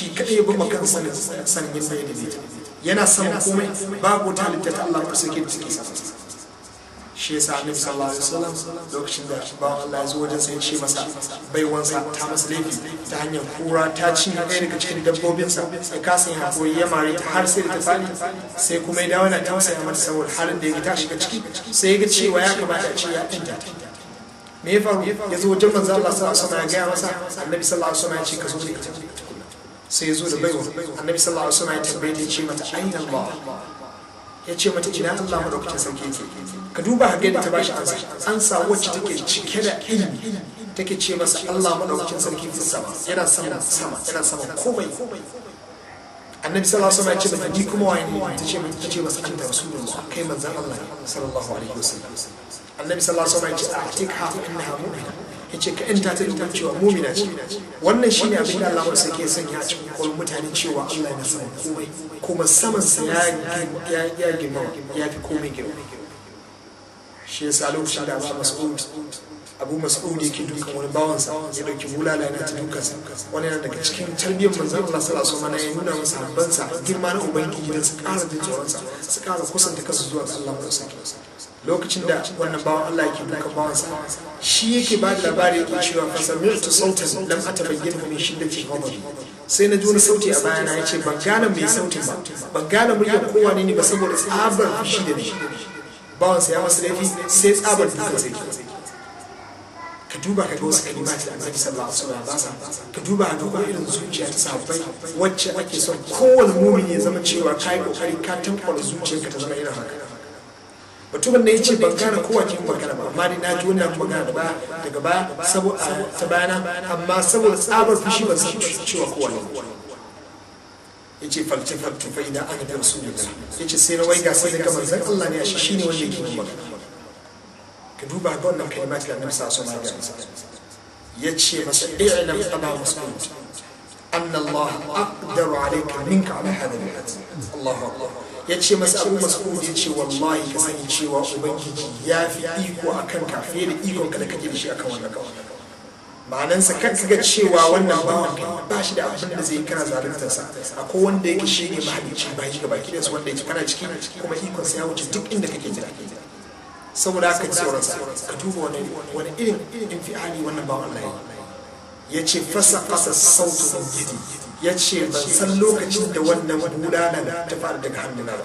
Shi kadai ya bama kan sanin sanin yadda ya daidaita. Yana saman komai, babu wata halitta ta Allah sarki da take sama. Shi yasa Annabi sallallahu alaihi wasallam lokacin da bawan Allah ya zo wajen sai ya ce masa baiwansa ta masa laifi ta hanyar kura ta cinye ɗaya daga cikin dabbobinsa, ya kasa yin hakuri ya mare ta har sai da ta faɗi, sai kuma ya dawo yana tausaya mata saboda halin da ya ta shiga ciki, sai ya ga cewa ya kamata a ce ya ɗinta ta. Me ya faru? Ya zo wajen manzo Allah sallallahu alaihi wasallam ya gaya masa. Annabi sallallahu alaihi wasallam ya ce ka zo da ita. Sai ya zo da baiwa. Annabi sallallahu alaihi wasallam ya tambaye ta, ya ce mata aina Allah, ya ce mata ina Allah madaukakin sarki yake. Ka duba ga yadda ta bashi ansa, ansa wacce take cike da ilimi. Take ce masa Allah madaukakin sarki fi sama, yana sama sama, yana sama komai. Annabi sallallahu alaihi wasallam ya ce mata ni kuma waye ne? Ta ce masa anta rasulullah, kai manzon Allah ne sallallahu alaihi wasallam. Annabi sallallahu alaihi wasallam ya ce a'tiqha fa innaha mu'mina, ya ce ka yanta ta domin cewa mumina ce. Wannan shine abin da Allah sarki ya sanya a cikin kwakwalwar mutane, cewa Allah yana saman komai, kuma saman sa ya girmama, ya fi komai girma. Shi yasa lokacin da Abu Mas'ud yake dukan wani bawansa, ya dauki bulala yana ta dukansa. Wani yana daga cikin tarbiyyar manzon Allah sallallahu alaihi wasallam, ya nuna masa habbansa girma na ubangiji don su ƙara jin tsoronsa, su ƙara kusanta kansu zuwa ga Allah sarki. Lokacin da wannan bawan Allah yake dukan bawansa, shi yake ba da labari, yake cewa fasami'tu sautan lam atabayyana min shiddati ghadabi, sai na ji wani sauti a bayana. Ya ce ban gane mai sautin ba, ban gane muryar kowa ne ba, saboda tsabar fushi da ni. Bawansa ya masa laifi, sai tsabar dukan sai. Ka duba ka ga wasu kalimati da Annabi sallallahu alaihi wasallam ba sa. Ka duba ka ga irin zuciya ta sahabbai, wacce ake son kowane mumini ya zama cewa kai kokari ka tankwara zuciyarka ta zama irin haka. Mutumin da ya ce ban gane kowa ke magana ba, amma dai na ji wannan magana da baya daga baya saboda ta bayana, amma saboda tsabar fushi ban san cewa kowa ne. Ya ce faltafattu fa idha ana bi rasulillah, ya ce sai na waiga sai na ga manzon Allah ne, ashe shine wanda yake yin magana. Ka duba ga wannan kalimat da Annabi sallallahu alaihi wasallam ya ce masa: i'lam aba mas'ud anna Allah aqdaru alayka minka ala hadha al Allahu akbar! Ya ce masa, Abu Mas'ud, ya ce wallahi ka sani cewa Ubangiji ya fi iko akan ka fiye da ikon ka da kake da shi akan wannan kawai. Ma'anansa, kan ka ga cewa wannan bawan kai ba shi da abin da zai yi, kana zaluntarsa, akwai wanda yake shi ne mahalicci bayi ga baki da su, wanda yake kana ciki, kuma ikon sa ya wuce duk inda kake jira, saboda haka ji tsoronsa. Ka duba wani irin infiali wannan bawan Allah ya ce fasa qasa sautu min yadi, ya ce ban san lokacin da wannan bulalan ta faɗi daga hannuna ba.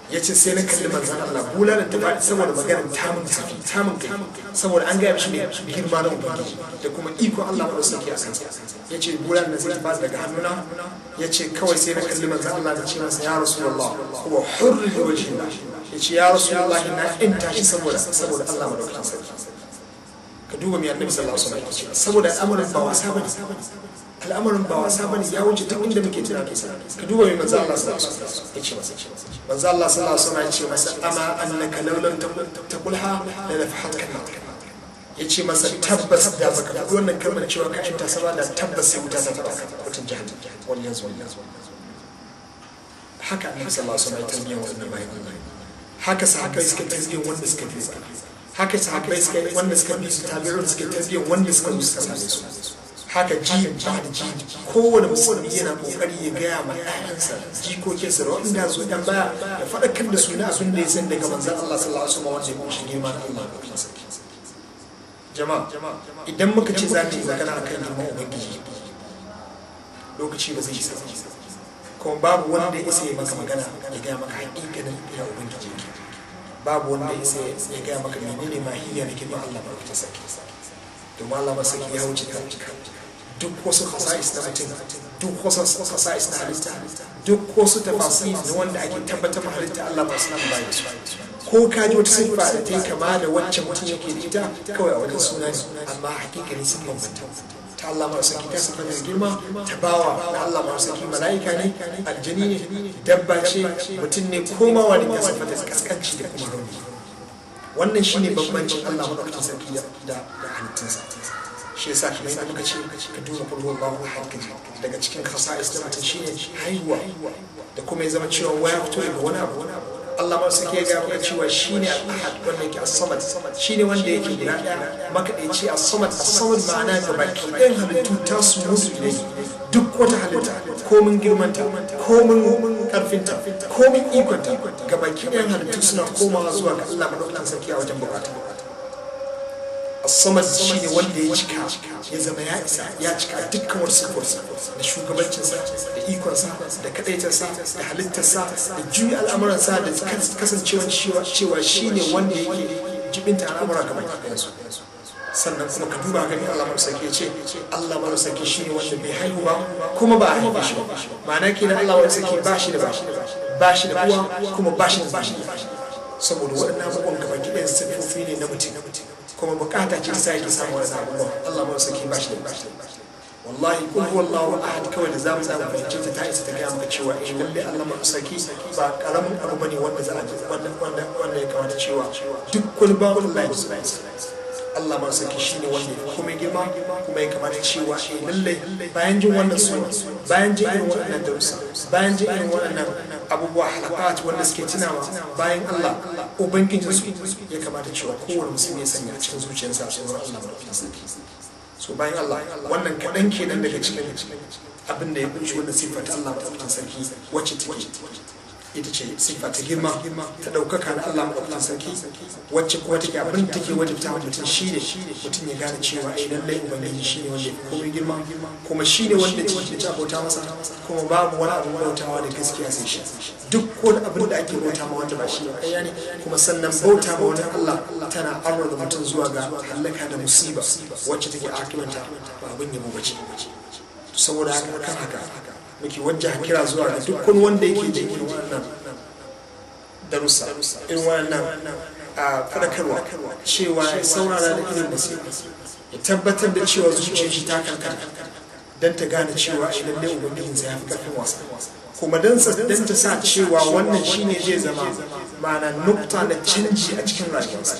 Ya ce sai na kalli manzan Allah, bulalan ta faɗi saboda maganar ta mun tafi ta mun kai, saboda an gaya mishi ne girma na Ubangiji da kuma ikon Allah ba sarki a kansa. Ya ce bulalan sai ta faɗi daga hannuna. Ya ce kawai sai na kalli manzan Allah da ce masa ya rasulullah, huwa hurru li wajhillah. Ya ce ya rasulullah, na inta shi saboda Allah madaukakin sarki. Ka duba mai Annabi sallallahu alaihi wasallam, saboda al'amarin ba wasa bane, al'amarin ba wasa bane, ya wuce duk inda muke tunani. Ka duba mai manzo Allah sallallahu alaihi wasallam ya ce masa. Manzo Allah sallallahu alaihi wasallam ya ce masa ama annaka law lam taqulha la nafahatka an. Ya ce masa tabbas da baka faɗi wannan kalmar cewa ka yanta sama da, tabbas sai wuta ta taɓa ka, wutan jahannam wal yanzu. Haka Annabi sallallahu alaihi wasallam ya tarbiyyar wannan bayan Allah. Haka sahabbai suka tarbiyyar wanda suka fi su. Haka sahabbai suka wanda suka bi su, tabi'un suka tarbiyyar wanda suka zo suka same su. Haka ji ba da ji, kowane musulmi yana kokari ya gaya ma ƴaƴansa, jikokinsa da waɗanda zo ɗan baya, ya faɗakar da su na abin da ya san daga manzon Allah sallallahu alaihi wasallam wanda ya kunshi girma na Allah. Jama'a, idan muka ce za mu yi magana akan girman Ubangiji, lokaci ba zai isa ba, kuma babu wanda ya isa ya maka magana ya gaya maka haƙiƙanin ya Ubangiji yake. Babu wanda ya isa ya gaya maka menene mahiyya na girman Allah ba sarki, domin Allah masaki ya wuce ka duk wasu khasa'is na mutum, duk wasu khasa'is na halitta, duk wasu tafasir na wanda ake tabbatar ma halitta, Allah ba su nan ba su. Ko ka ji wata siffa da ta yi kama da wacce mutum yake da ita, kawai a wajen suna ne, amma hakikani sun bambanta. Ta Allah masu ta siffa da girma ta bawa na Allah masu saki, mala'ika ne, aljani ne, dabba ce, mutum ne, komawa da ya siffa da kaskanci da kuma rauni. Wannan shine bambancin Allah madaukakin sarki da halittunsa. Shi yasa kamar yadda muka ce, ka duba qul huwallahu ahad, kaji daga cikin khasa'is da mutum shine haihuwa, da kuma ya zama cewa waya fito daga wani abu. Allah ma suke ga maka cewa shine al-ahad wanda yake as-samad, shine wanda yake guda daya makadaici. As-samad, as-samad ma'ana ga baki ɗayan halittu ta su musu ne. Duk wata halitta, komin girmanta, komin karfinta, komin ikonta, ga baki ɗayan halittu suna komawa zuwa ga Allah madaukakin sarki a wajen bukata. As-samad shine wanda ya cika, ya zama ya isa, ya cika dukkan wasu sifarsa da shugabancinsa da ikonsa da kadaitarsa da halittarsa da juya al'amuransa da kasancewar cewa shine wanda yake jibinta al'amura ga baki ɗayansu. Sannan kuma ka duba gani, Allah marusaki ya ce Allah marusaki shine wanda bai haihu ba kuma ba a haife shi ba. Ma'ana kenan Allah marusaki ba shi da ba shi da uwa kuma ba shi da saboda waɗannan abubuwan gaba ɗayan siffofi ne na mutum, kuma bukata ce ta sa yake samun wani abubuwan. Allah marusaki ba shi da wallahi kul huwallahu ahad kawai da zamu tsaya fahimce ta isa ta gaya maka cewa eh lalle Allah marusaki ba karamin abu bane wanda za a ji wanda ya kamata cewa duk wani bawan Allah ya ji. Allah marusaki shine wanda ya kuma girma, kuma ya kamata cewa eh lalle bayan jin wannan sura, bayan jin irin waɗannan darussa, bayan jin irin waɗannan abubuwa halakat wanda suke tunawa bayan Allah ubangijinsu, ya kamata cewa kowane musulmi ya sanya a cikin zuciyarsa a tsoron Allah madaukakin sarki. So bayan Allah, wannan kaɗan kenan daga cikin abin da ya kunshi wannan siffa ta Allah madaukakin sarki, wacce take ita ce siffa ta girma ta ɗaukaka na Allah maɗaukakin sarki, wacce kuma take abin da take wajibta wa mutum shine mutum ya gane cewa ai lallai ubangiji shine wanda ya fi komai girma, kuma shine wanda ya ci abota masa, kuma babu wani abu bautawa da gaskiya sai shi. Duk wani abin da ake bauta ma wanda ba shi ba ƙarya ne, kuma sannan bauta ma wani Allah tana arwar da mutum zuwa ga halaka da musiba wacce take akibanta ba abin yabo ba ce. Saboda haka akan haka muke wajja kira zuwa ga duk wani wanda yake jin irin wannan darussa, irin wannan faɗakarwa, cewa ya saurara da irin basira, ya tabbatar da cewa zuciyar shi ta karkata don ta gane cewa a lallai ubangijinsa ya fi karfin wasa, kuma don ta sa cewa wannan shine zai zama ma'ana nukta na canji a cikin rayuwarsa,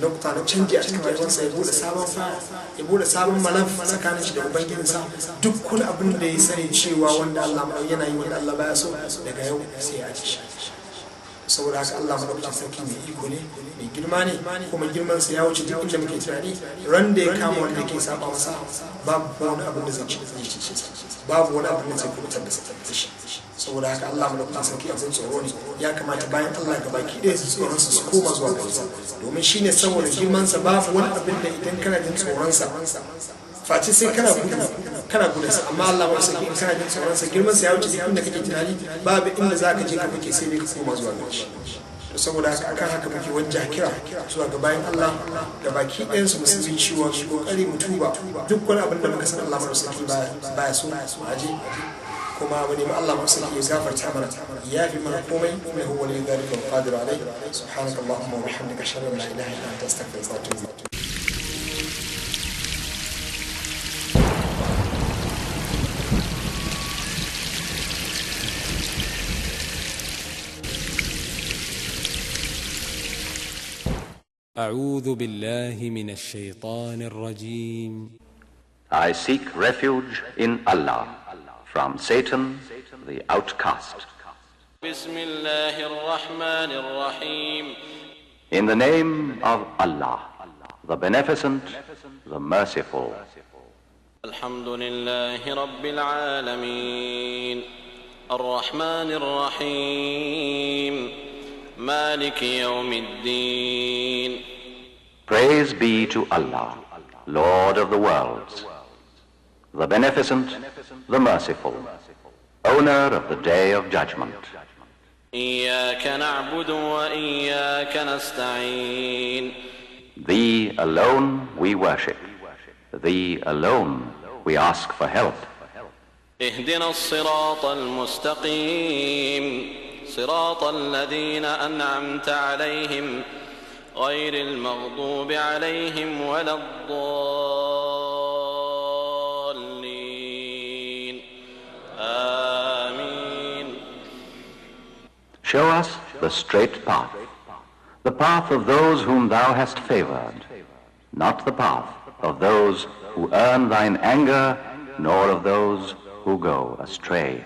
nukta na canji a cikin rayuwarsa, ya bude sabon fara, ya bude sabon malaf tsakanin shi da ubangijinsa. Duk wani abin da ya sani cewa wanda Allah yana yi wanda Allah baya so, daga yau sai ya aji shi. Saboda haka Allah madaukakin sarki mai iko ne, mai girma ne, kuma girman sa ya wuce duk inda muke tunani. Ran da ya kama wanda yake saba masa, babu wani abin da zai ci, babu wani abin da zai kubutar da shi. Saboda haka Allah madaukakin sarki abin tsoro ne. Ya kamata bayan Allah ga baki ɗaya su tsoron su koma zuwa gare sa, domin shine saboda girman sa babu wani abin da idan kana jin tsoron sa face sai kana gudu, kana gudun sa. Amma Allah ma sarki in kana jin tsoron sa, girman sa ya wuce duk inda kake tunani, babu inda zaka je ka fake sai dai ka koma zuwa gare shi. Saboda haka akan haka muke wajja kira zuwa ga bayan Allah ga baki ɗayan su musulmi cewa mu kokari mu tuba duk wani abin da muka san Allah ma sarki baya so mu aje, kuma mu nemi Allah ma sarki ya gafarta mana, ya fi mana komai. Innahu waliyyu dhalika wal qadiru alayh. Subhanaka allahumma wa bihamdika, ashhadu an la ilaha illa anta, astaghfiruka wa atubu ilayk. أعوذ بالله من الشيطان الرجيم. I seek refuge in Allah from Satan, the outcast. بسم الله الرحمن الرحيم. In the name of Allah, the Beneficent, the Merciful. الحمد لله رب العالمين الرحمن الرحيم مالك يوم الدين. Praise be to Allah, Lord of the worlds, the Beneficent, the Merciful, Owner of the Day of Judgment. إياك نعبد وإياك نستعين. Thee alone we worship, Thee alone we ask for help. اهدنا الصراط المستقيم صراط الذين أنعمت عليهم غير المغضوب عليهم ولا الضالين آمين. Show us the straight path, the path of those whom thou hast favored, not the path of those who earn thine anger, nor of those who go astray.